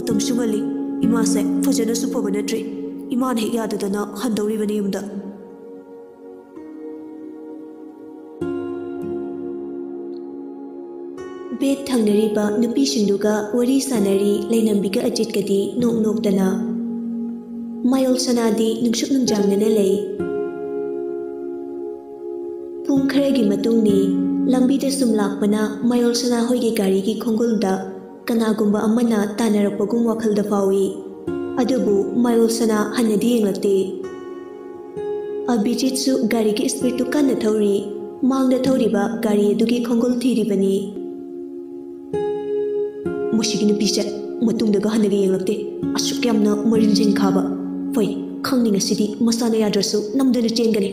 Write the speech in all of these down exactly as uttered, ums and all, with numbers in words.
ꯃꯇꯝꯁꯨ ꯉꯜꯂꯤ꯫ ꯏꯃꯥꯁꯦ ꯐꯖꯅꯁꯨ ꯐꯕ ꯅꯠꯇ꯭ꯔꯤ꯫ ꯏꯃꯥꯅ ꯍꯦꯛ ꯌꯥꯗꯗꯅ ꯍꯟꯗꯧꯔꯤꯕꯅꯤ ꯌꯨꯝꯗ꯫ ꯕꯦꯗ ꯊꯪꯅꯔꯤꯕ ꯅꯨꯄꯤꯁꯤꯡꯗꯨꯒ ꯋꯥꯔꯤ ꯁꯥꯟꯅꯔꯤ ꯂꯩꯅꯝꯕꯤꯒ ꯑꯖꯤꯠꯀꯗꯤ ꯅꯣꯛ ꯅꯣꯛꯇꯅ꯫ ꯃꯌꯣꯜ ꯁꯅꯥꯗꯤ ꯅꯨꯡꯁꯨꯛ ꯅꯨꯡꯖꯥꯡꯅꯅ ꯂꯩ꯫ ꯄꯨꯡ ꯈꯔꯒꯤ ꯃꯇꯨꯡꯅꯤ꯫ ꯂꯝꯕꯤꯗ ꯁꯨꯝ ꯂꯥꯛꯄꯅ ꯃꯌꯣꯜ ꯁꯅꯥ ꯍꯣꯏꯒꯤ ꯒꯥꯔꯤꯒꯤ ꯈꯣꯡꯒꯨꯜꯗ ꯀꯅꯥꯒꯨꯝꯕ ꯑꯃꯅ ꯇꯥꯟꯅꯔꯛꯄꯒꯨꯝ ꯋꯥꯈꯜꯗ ꯐꯥꯎꯏ꯫ ꯑꯗꯨꯕꯨ ꯃꯌꯣꯜ ꯁꯅꯥ ꯍꯟꯅꯗꯤ ꯌꯦꯡꯂꯛꯇꯦ꯫ ꯑꯚꯤꯖꯤꯠꯁꯨ ꯒꯥꯔꯤꯒꯤ ꯁ꯭ꯄꯤꯗꯇꯨ ꯀꯟꯅ ꯊꯧꯔꯤ꯫ ꯃꯥꯡꯗ ꯊꯧꯔꯤꯕ ꯒꯥꯔꯤ ꯑꯗꯨꯒꯤ ꯈꯣꯡꯒꯨꯜ ꯊꯤꯔꯤꯕꯅꯤ꯫ ꯃꯁꯤꯒꯤ ꯅꯨꯄꯤꯁꯦ ꯃꯇꯨꯡꯗꯒ ꯍꯟꯅꯒ ꯌꯦꯡꯂꯛꯇꯦ꯫ ꯑꯁꯨꯛ ꯌꯥꯝꯅ ꯃꯔꯤꯟ ꯆꯤꯟꯈꯥꯕ꯫ ꯍꯣꯏ, ꯈꯪꯅꯤ ꯉꯁꯤꯗꯤ ꯃꯁꯥꯅ ꯌꯥꯗ꯭ꯔꯁꯨ ꯅꯝꯗꯅ ꯆꯦꯟꯒꯅꯤ꯫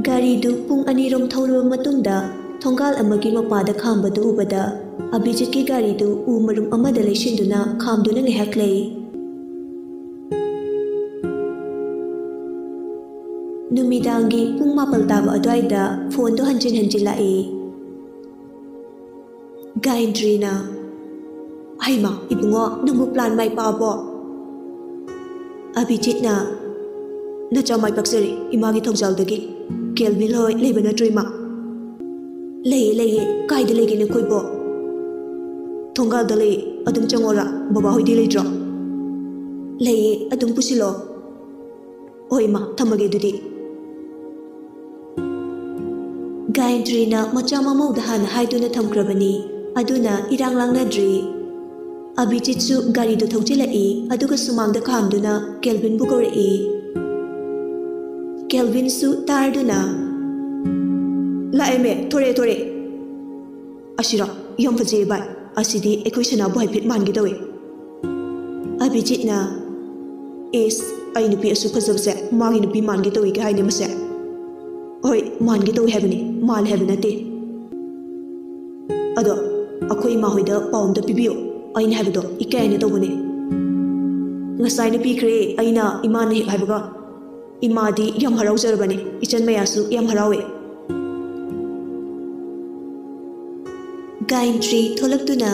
ꯒꯥꯔꯤꯗꯨ ꯄꯨꯡ ꯑꯅꯤꯔꯣꯝ ꯊꯧꯔꯕ ꯃꯇꯨꯡꯗ ꯊꯣꯡꯒꯥꯜ ꯑꯃꯒꯤ ꯃꯄꯥꯗ ꯈꯥꯝꯕꯗꯨ ꯎꯕꯗ ꯑꯚꯤꯖꯤꯠꯀꯤ ꯒꯥꯔꯤꯗꯨ ꯎ ꯃꯔꯨꯝ ꯑꯃꯗ ꯂꯩꯁꯤꯟꯗꯨꯅ ꯈꯥꯝꯗꯨꯅ ꯉꯥꯏꯍꯥꯛ ꯂꯩ꯫ ꯅꯨꯃꯤꯗꯥꯡꯒꯤ ꯄꯨꯡ ꯃꯥꯄꯜ ꯇꯥꯕ ꯑꯗꯨꯋꯥꯏꯗ ꯐꯣꯟꯗꯣ ꯍꯟꯖꯤꯟ ꯍꯟꯖꯤꯟ ꯂꯥꯛꯏ꯫ ꯒꯥꯌꯟꯇ꯭ꯔꯤꯅ, "ꯍꯩꯃꯥ, ꯏꯕꯨꯡꯉꯣ, ꯅꯪꯕꯨ ꯄ꯭ꯂꯥꯟ ꯃꯥꯏ ꯄꯥꯛꯑꯕꯣ?" ꯑꯚꯤꯖꯤꯠꯅ, "ꯅꯆꯥ ꯃꯥꯏ ꯄꯥꯛꯆꯔꯦ, ꯏꯃꯥꯒꯤ ꯊꯧꯖꯥꯜꯗꯒꯤ꯫ ꯀꯦꯜꯚꯤꯟ ꯍꯣꯏ ꯂꯩꯕ ꯅꯠꯇ꯭ꯔꯣ, ꯏꯃꯥ?" "ꯂꯩꯌꯦ, ꯂꯩꯌꯦ꯫ ꯀꯥꯏꯗ ꯂꯩꯒꯦ ꯅꯈꯣꯏꯕꯣ?" "ꯊꯣꯡꯒꯥꯜꯗ ꯂꯩꯌꯦ꯫ ꯑꯗꯨꯝ ꯆꯪꯉꯣꯔꯥ? ꯕꯕꯥ ꯍꯣꯏꯗꯤ ꯂꯩꯇ꯭ꯔꯣ?" "ꯂꯩꯌꯦ, ꯑꯗꯨꯝ ꯄꯨꯁꯤꯜꯂꯣ꯫" "ꯍꯣꯏ, ꯏꯃꯥ, ꯊꯝꯃꯒꯦ ꯑꯗꯨꯗꯤ꯫" ꯒꯥꯌꯟꯇ꯭ꯔꯤꯅ ꯃꯆꯥ ꯃꯃꯧꯗ ꯍꯥꯟꯅ ꯍꯥꯏꯗꯨꯅ ꯊꯝꯈ꯭ꯔꯕꯅꯤ, ꯑꯗꯨꯅ ꯏꯔꯥꯡ ꯂꯥꯡꯅꯗ꯭ꯔꯤ꯫ ꯑꯚꯤꯖꯤꯠꯁꯨ ꯒꯥꯔꯤꯗꯨ ꯊꯧꯖꯤꯜꯂꯛꯏ, ꯑꯗꯨꯒ ꯁꯨꯃꯥꯡꯗ ꯈꯥꯝꯗꯨꯅ ꯀꯦꯜꯚꯤꯟꯕꯨ ꯀꯧꯔꯛꯏ꯫ ꯀꯦꯜꯚꯤꯟꯁꯨ ꯇꯥꯔꯗꯨꯅ, "ꯂꯥꯛꯑꯦꯃꯦ, ꯊꯣꯔꯛꯑꯦ, ꯊꯣꯔꯛꯑꯦ꯫ ꯑꯁꯤꯔꯣ? ꯌꯥꯝ ꯐꯖꯩꯌꯦ ꯚꯥꯏ꯫ ꯑꯁꯤꯗꯤ ꯑꯩꯈꯣꯏ ꯁꯅꯥꯕꯨ ꯍꯥꯏꯐꯦꯠ ꯃꯥꯟꯒꯦ ꯇꯧꯋꯦ꯫" ꯑꯚꯤꯖꯤꯠꯅ, "ꯏꯁ, ꯑꯩ ꯅꯨꯄꯤ ꯑꯁꯨꯛ ꯐꯖꯕꯁꯦ ꯃꯥꯒꯤ ꯅꯨꯄꯤ ꯃꯥꯟꯒꯦ ꯇꯧꯏꯒ ꯍꯥꯏꯅꯦ ꯃꯁꯦ꯫" "ꯍꯣꯏ, ꯃꯥꯟꯒꯦ ꯇꯧꯏ ꯍꯥꯏꯕꯅꯤ, ꯃꯥꯜꯂꯦ ꯍꯥꯏꯕ ꯅꯠꯇꯦ꯫ ꯑꯗꯣ ꯑꯩꯈꯣꯏ ꯏꯃꯥ ꯍꯣꯏꯗ ꯄꯥꯎ ꯑꯝꯇ ꯄꯤꯕꯤꯌꯨ꯫ ꯑꯩꯅ ꯍꯥꯏꯕꯗꯣ ꯏꯀꯥꯏ ꯍꯥꯏꯅ ꯇꯧꯕꯅꯦ꯫" "ꯉꯁꯥꯏꯅ ꯄꯤꯈ꯭ꯔꯦ ꯑꯩꯅ, ꯏꯃꯥꯅ ꯍꯦꯛ ꯍꯥꯏꯕꯒ꯫ ꯏꯃꯥꯗꯤ ꯌꯥꯝ ꯍꯔꯥꯎꯖꯔꯕꯅꯦ, ꯏꯆꯟ ꯃꯌꯥꯁꯨ ꯌꯥꯝ ꯍꯔꯥꯎꯋꯦ꯫" ꯒꯥꯌꯟꯇ꯭ꯔꯤ ꯊꯣꯛꯂꯛꯇꯨꯅ,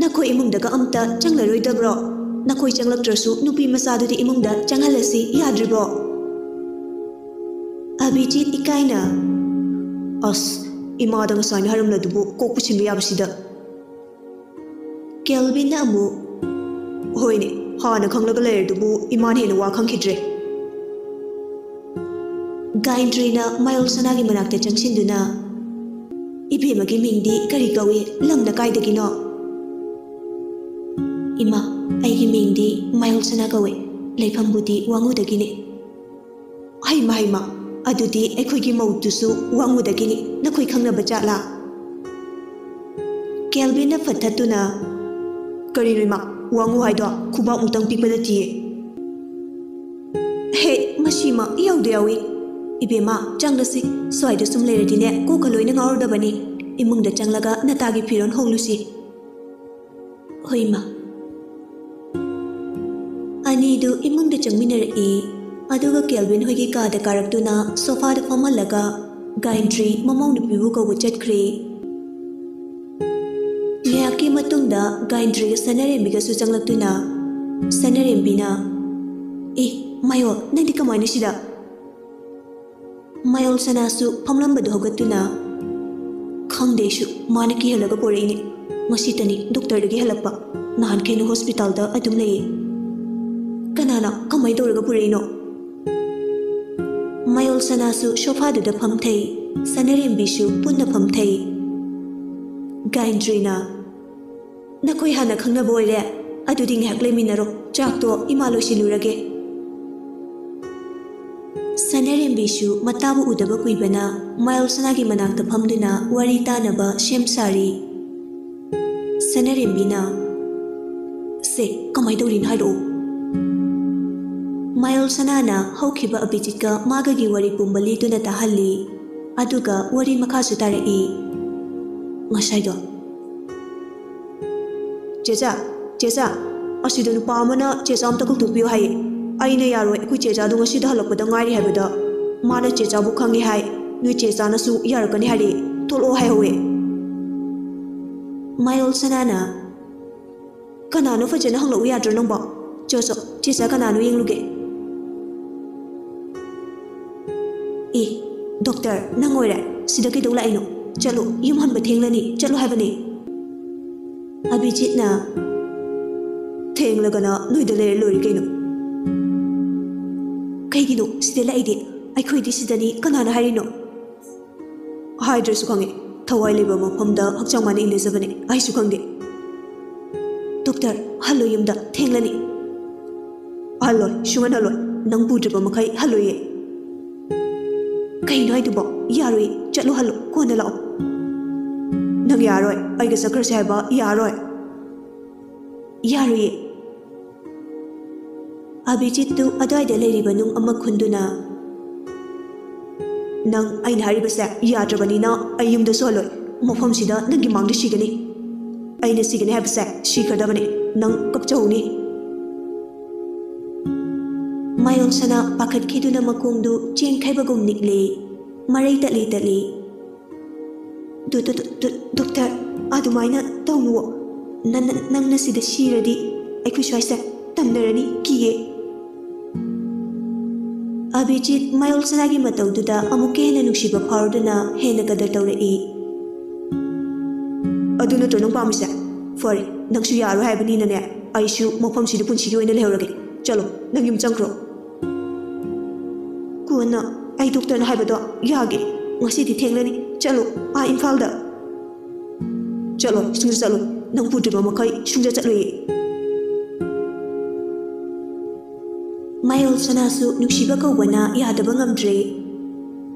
"ꯅꯈꯣꯏ ꯏꯃꯨꯡꯗꯒ ꯑꯝꯇ ꯆꯪꯂꯔꯣꯏꯗꯕ꯭ꯔꯣ? ꯅꯈꯣꯏ ꯆꯪꯂꯛꯇ꯭ꯔꯁꯨ ꯅꯨꯄꯤ ꯃꯆꯥꯗꯨꯗꯤ ꯏꯃꯨꯡꯗ ꯆꯪꯍꯜꯂꯁꯤ, ꯌꯥꯗ꯭ꯔꯤꯕꯣ?" ꯑꯚꯤꯖꯤꯠ ꯏꯀꯥꯏꯅ, "ꯑꯁ, ꯏꯃꯥꯗ ꯉꯁꯥꯏꯅ ꯍꯥꯏꯔꯝꯂꯗꯨꯕꯨ ꯀꯣꯛ ꯄꯨꯁꯤꯟꯕ ꯌꯥꯕꯁꯤꯗ꯫" ꯀꯦꯜꯚꯤꯟꯅ ꯑꯃꯨꯛ, "ꯍꯣꯏꯅꯦ, ꯍꯥꯟꯅ ꯈꯪꯂꯒ ꯂꯩꯔꯗꯨꯕꯨ ꯏꯃꯥꯅ ꯍꯦꯟꯅ ꯋꯥ ꯈꯪꯈꯤꯗ꯭ꯔꯦ꯫" ꯒꯥꯌꯟꯇ꯭ꯔꯤꯅ ꯃꯌꯣꯜ ꯁꯅꯥꯒꯤ ꯃꯅꯥꯛꯇ ꯆꯪꯁꯤꯟꯗꯨꯅ, "ꯏꯕꯦꯝꯃꯒꯤ ꯃꯤꯡꯗꯤ ꯀꯔꯤ ꯀꯧꯏ? ꯂꯝꯅ ꯀꯥꯏꯗꯒꯤꯅꯣ?" "ꯏꯃꯥ, ꯑꯩꯒꯤ ꯃꯤꯡꯗꯤ ꯃꯌꯣꯜ ꯁꯅꯥ ꯀꯧꯏ꯫ ꯂꯩꯐꯝꯕꯨꯗꯤ ꯋꯥꯉꯨꯗꯒꯤꯅꯤ꯫" "ꯍꯩꯃ, ꯍꯩꯃ, ꯑꯗꯨꯗꯤ ꯑꯩꯈꯣꯏꯒꯤ ꯃꯧꯗꯨꯁꯨ ꯋꯥꯉꯨꯗꯒꯤꯅꯤ꯫ ꯅꯈꯣꯏ ꯈꯪꯅꯕ ꯖꯥꯠꯂꯥ?" ꯀꯦꯜꯚꯤꯟꯅ ꯐꯠꯊꯠꯇꯨꯅ, "ꯀꯔꯤꯅꯣ ꯏꯃꯥ, ꯋꯥꯉꯨ ꯍꯥꯏꯗꯣ ꯈꯨꯕꯥꯛꯃꯨꯛꯇꯪ ꯄꯤꯛꯄ ꯅꯠꯇꯤꯌꯦ꯫" "ꯍꯦ, ꯃꯁꯤꯃ ꯏꯌꯥꯎꯗ ꯌꯥꯎꯏ꯫ ꯏꯕꯦꯝꯃ, ꯆꯪꯂꯁꯤ꯫ ꯁ꯭ꯋꯥꯏꯗ ꯁꯨꯝ ꯂꯩꯔꯗꯤꯅꯦ, ꯀꯣꯛꯀ ꯂꯣꯏꯅ ꯉꯥꯎꯔꯗꯕꯅꯤ꯫ ꯏꯃꯨꯡꯗ ꯆꯪꯂꯒ ꯅꯇꯥꯒꯤ ꯐꯤꯔꯣꯜ ꯍꯣꯡꯂꯨꯁꯤ꯫" "ꯍꯣꯏ, ꯏꯃꯥ꯫" ꯑꯅꯤꯗꯨ ꯏꯃꯨꯡꯗ ꯆꯪꯃꯤꯟꯅꯔꯛꯏ꯫ ꯑꯗꯨꯒ ꯀꯦꯜꯚꯤꯟ ꯍꯣꯏꯒꯤ ꯀꯥꯗ ꯀꯥꯔꯛꯇꯨꯅ ꯁꯣꯐꯥꯗ ꯐꯝꯍꯜꯂꯒ ꯒꯥꯌꯟꯇ꯭ꯔꯤ ꯃꯃꯧ ꯅꯨꯄꯤꯕꯨ ꯀꯧꯕ ꯆꯠꯈ꯭ꯔꯦ꯫ ꯉꯥꯏꯍꯥꯛꯀꯤ ꯃꯇꯨꯡꯗ ꯒꯥꯌꯟꯇ꯭ꯔꯤꯒ ꯁꯅꯥꯔꯦꯝꯕꯤꯒꯁꯨ ꯆꯪꯂꯛꯇꯨꯅ ꯁꯅꯥꯔꯦꯝꯕꯤꯅ, "ꯑꯦ, ꯃꯌꯣꯜ, ꯅꯪꯗꯤ ꯀꯃꯥꯏꯅ ꯁꯤꯗ?" ꯃꯌꯣꯜ ꯁꯅꯥꯁꯨ ꯐꯝꯂꯝꯕꯗꯨ ꯍꯧꯒꯠꯇꯨꯅ, "ꯈꯪꯗꯦ ꯑꯩꯁꯨ, ꯃꯥꯅ ꯀꯤꯍꯜꯂꯒ ꯄꯨꯔꯛꯏꯅꯤ꯫ ꯉꯁꯤꯇꯅꯤ ꯗꯣꯛꯇꯔꯗꯒꯤ ꯍꯜꯂꯛꯄ꯫ ꯅꯍꯥꯟꯈꯩꯅ ꯍꯣꯁꯄꯤꯇꯥꯜꯗ ꯑꯗꯨꯝ ꯂꯩꯌꯦ꯫ ꯀꯅꯥꯅ ꯀꯃꯥꯏ ꯇꯧꯔꯒ ꯄꯨꯔꯛꯏꯅꯣ?" ꯃꯌꯣꯜ ꯁꯅꯥꯁꯨ ꯁꯣꯐꯥꯗꯨꯗ ꯐꯝꯊꯩ, ꯁꯅꯥꯔꯦꯝꯕꯤꯁꯨ ꯄꯨꯟꯅ ꯐꯝꯊꯩ꯫ ꯒꯥꯌꯟꯇ꯭ꯔꯤꯅ, "ꯅꯈꯣꯏ ꯍꯥꯟꯅ ꯈꯪꯅꯕ ꯑꯣꯏꯔꯦ? ꯑꯗꯨꯗꯤ ꯉꯥꯏꯍꯥꯛ ꯂꯩꯃꯤꯟꯅꯔꯣ, ꯆꯥꯛꯇꯣ ꯏꯃꯥ ꯂꯣꯏꯁꯤꯜꯂꯨꯔꯒꯦ꯫" ꯁꯅꯥꯔꯦꯝꯕꯤꯁꯨ ꯃꯇꯥꯕꯨ ꯎꯗꯕ ꯀꯨꯏꯕꯅ ꯃꯌꯣꯜ ꯁꯅꯥꯒꯤ ꯃꯅꯥꯛꯇ ꯐꯝꯗꯨꯅ ꯋꯥꯔꯤ ꯇꯥꯅꯕ ꯁꯦꯝ ꯁꯥꯔꯤ꯫ ꯁꯅꯥꯔꯦꯝꯕꯤꯅ, "ꯁꯦ, ꯀꯃꯥꯏ ꯇꯧꯔꯤꯅꯣ ꯍꯥꯏꯔꯛꯑꯣ꯫" ꯃꯌꯣꯜ ꯁꯅꯥꯅ ꯍꯧꯈꯤꯕ ꯑꯚꯤꯖꯤꯠꯀ ꯃꯥꯒꯒꯤ ꯋꯥꯔꯤ ꯄꯨꯝꯕ ꯂꯤꯗꯨꯅ ꯇꯥꯍꯜꯂꯤ꯫ ꯑꯗꯨꯒ ꯋꯥꯔꯤ ꯃꯈꯥꯁꯨ ꯇꯥꯔꯛꯏ꯫ ꯉꯁꯥꯏꯗꯣ, "ꯆꯦꯆꯥ, ꯆꯦꯆꯥ, ꯑꯁꯤꯗ ꯅꯨꯄꯥ ꯑꯃꯅ ꯆꯦꯆꯥ ꯑꯝꯇ ꯀꯧꯊꯣꯛꯄꯤꯌꯨ ꯍꯥꯏꯌꯦ꯫ ꯑꯩꯅ ꯌꯥꯔꯣꯏ, ꯑꯩꯈꯣꯏ ꯆꯦꯆꯥꯗꯣ ꯉꯁꯤꯗ ꯍꯜꯂꯛꯄꯗ ꯉꯥꯏꯔꯤ ꯍꯥꯏꯕꯗ, ꯃꯥꯅ ꯆꯦꯆꯥꯕꯨ ꯈꯪꯉꯦ ꯍꯥꯏ, ꯅꯣꯏ ꯆꯦꯆꯥꯅꯁꯨ ꯌꯥꯔꯛꯀꯅꯤ ꯍꯥꯏꯔꯛꯑꯦ, ꯊꯣꯛꯂꯛꯑꯣ ꯍꯥꯏꯍꯧꯋꯦ꯫" ꯃꯌꯣꯜ ꯁꯅꯥꯅ, "ꯀꯅꯥꯅꯣ ꯐꯖꯅ ꯍꯪꯂꯛꯎ ꯌꯥꯗ꯭ꯔꯣ ꯅꯪꯕꯣ? ꯆꯣ ꯆꯣ, ꯆꯦꯆꯥ ꯀꯅꯥꯅꯣ ꯌꯦꯡꯂꯨꯒꯦ꯫ ꯑꯦ, ꯗꯣꯛꯇꯔ, ꯅꯪ ꯑꯣꯏꯔꯦ? ꯁꯤꯗ ꯀꯩꯗꯧ ꯂꯥꯛꯏꯅꯣ? ꯆꯠꯂꯣ, ꯌꯨꯝ ꯍꯟꯕ ꯊꯦꯡꯂꯅꯤ, ꯆꯠꯂꯣ ꯍꯥꯏꯕꯅꯦ꯫" ꯑꯕꯤꯖꯤꯠꯅ, "ꯊꯦꯡꯂꯒꯅ ꯅꯣꯏꯗ ꯂꯩꯔ ꯂꯣꯏꯔꯦ ꯀꯩꯅꯣ꯫ ꯀꯩꯒꯤꯅꯣ ꯁꯤꯗ ꯂꯥꯛꯏꯗꯤ? ꯑꯩꯈꯣꯏꯗꯤ ꯁꯤꯗꯅꯤ, ꯀꯅꯥꯅ ꯍꯥꯏꯔꯤꯅꯣ?" "ꯍꯥꯏꯗ꯭ꯔꯁꯨ ꯈꯪꯉꯦ, ꯊꯋꯥꯏ ꯂꯩꯕ ꯃꯐꯝꯗ ꯍꯛꯆꯥꯡ ꯃꯥꯟꯅ ꯏꯟꯅꯖꯕꯅꯦ, ꯑꯩꯁꯨ ꯈꯪꯗꯦ꯫" "ꯗꯣꯛꯇꯔ, ꯍꯜꯂꯣ ꯌꯨꯝꯗ, ꯊꯦꯡꯂꯅꯤ꯫" "ꯍꯜꯂꯣꯏ, ꯁꯨꯡꯍꯟ ꯍꯜꯂꯣꯏ, ꯅꯪ ꯄꯨꯗ꯭ꯔꯤꯕ ꯃꯈꯩ ꯍꯜꯂꯣꯏꯌꯦ꯫" "ꯀꯩꯅꯣ ꯍꯥꯏꯗꯨꯕꯣ? ꯌꯥꯔꯣꯏꯌꯦ, ꯆꯠꯂꯣ ꯍꯜꯂꯣ, ꯀꯣꯟꯅ ꯂꯥꯛꯑꯣ꯫" "ꯅꯪ ꯌꯥꯔꯣꯏ, ꯑꯩꯒ ꯆꯠꯈ꯭ꯔꯁꯦ ꯍꯥꯏꯕ ꯌꯥꯔꯣꯏ꯫" "ꯌꯥꯔꯣꯏꯌꯦ꯫" ꯑꯕꯤꯖꯤꯠꯇꯨ ꯑꯗ꯭ꯋꯥꯏꯗ ꯂꯩꯔꯤꯕ ꯅꯨꯡ ꯑꯃ ꯈꯨꯟꯗꯨꯅ, "ꯅꯪ ꯑꯩꯅ ꯍꯥꯏꯔꯤꯕꯁꯦ ꯌꯥꯗ꯭ꯔꯕꯅꯤꯅ ꯑꯩ ꯌꯨꯝꯗꯁꯨ ꯍꯜꯂꯣꯏ꯫ ꯃꯐꯝꯁꯤꯗ ꯅꯪꯒꯤ ꯃꯥꯡꯗ ꯁꯤꯒꯅꯤ꯫ ꯑꯩꯅ ꯁꯤꯒꯅꯤ ꯍꯥꯏꯕꯁꯦ ꯁꯤꯈ꯭ꯔꯗꯕꯅꯤ꯫ ꯅꯪ ꯀꯞꯆꯍꯧꯅꯤ꯫" ꯃꯌꯣꯜ ꯁꯅꯥ ꯄꯥꯈꯠꯈꯤꯗꯨꯅ ꯃꯈꯣꯡꯗꯨ ꯆꯦꯟꯈꯩꯕꯒꯨꯝ ꯅꯤꯛꯂꯦ꯫ ꯃꯔꯩ ꯇꯠꯂꯤ ꯇꯠꯂꯤ꯫ "ꯗꯣ-, ꯗꯣ-, ꯗꯣ-, ꯗꯣ-, ꯗꯣꯛꯇꯔ, ꯑꯗꯨꯃꯥꯏꯅ ꯇꯧꯅꯨꯋꯣ꯫ ꯅ-, ꯅ-, ꯅꯪꯅ ꯁꯤꯗ ꯁꯤꯔꯗꯤ ꯑꯩꯈꯣꯏ ꯁ꯭ꯋꯥꯏꯁꯦ ꯇꯝꯅꯔꯅꯤ, ꯀꯤꯌꯦ꯫" ꯑꯕꯤꯖꯤꯠ ꯃꯌꯣꯜ ꯁꯅꯥꯒꯤ ꯃꯇꯧꯗꯨꯗ ꯑꯃꯨꯛꯀ ꯍꯦꯟꯅ ꯅꯨꯡꯁꯤꯕ ꯐꯥꯎꯔꯗꯨꯅ ꯍꯦꯟꯅ ꯀꯗꯔ ꯇꯧꯔꯛꯏ꯫ "ꯑꯗꯨ ꯅꯠꯇ꯭ꯔꯣ ꯅꯪ ꯄꯥꯝꯃꯤꯁꯦ? ꯐꯔꯦ, ꯅꯪꯁꯨ ꯌꯥꯔꯣꯏ ꯍꯥꯏꯕꯅꯤꯅꯅꯦ, ꯑꯩꯁꯨ ꯃꯐꯝꯁꯤꯗ ꯄꯨꯟꯁꯤꯒꯤ ꯑꯣꯏꯅ ꯂꯩꯍꯧꯔꯒꯦ꯫ ꯆꯠꯂꯣ, ꯅꯪ ꯌꯨꯝ ꯆꯪꯈ꯭ꯔꯣ꯫" "ꯀꯣꯟꯅ ꯑꯩ ꯗꯣꯛꯇꯔꯅ ꯍꯥꯏꯕꯗꯣ ꯌꯥꯒꯦ꯫ ꯉꯁꯤꯗꯤ ꯊꯦꯡꯂꯅꯤ꯫ ꯆꯠꯂꯣ, ꯑꯥ ꯏꯝꯐꯥꯜꯗ꯫ ꯆꯠꯂꯣ, ꯁꯨꯡꯆꯠ ꯆꯠꯂꯣꯏ꯫ ꯅꯪ ꯄꯨꯗ꯭ꯔꯤꯕ ꯃꯈꯩ ꯁꯨꯡꯆꯠ ꯆꯠꯂꯣꯏꯌꯦ꯫" ꯃꯌꯣꯜ ꯁꯅꯥꯁꯨ ꯅꯨꯡꯁꯤꯕ ꯀꯧꯕꯅ ꯌꯥꯗꯕ ꯉꯝꯗ꯭ꯔꯦ꯫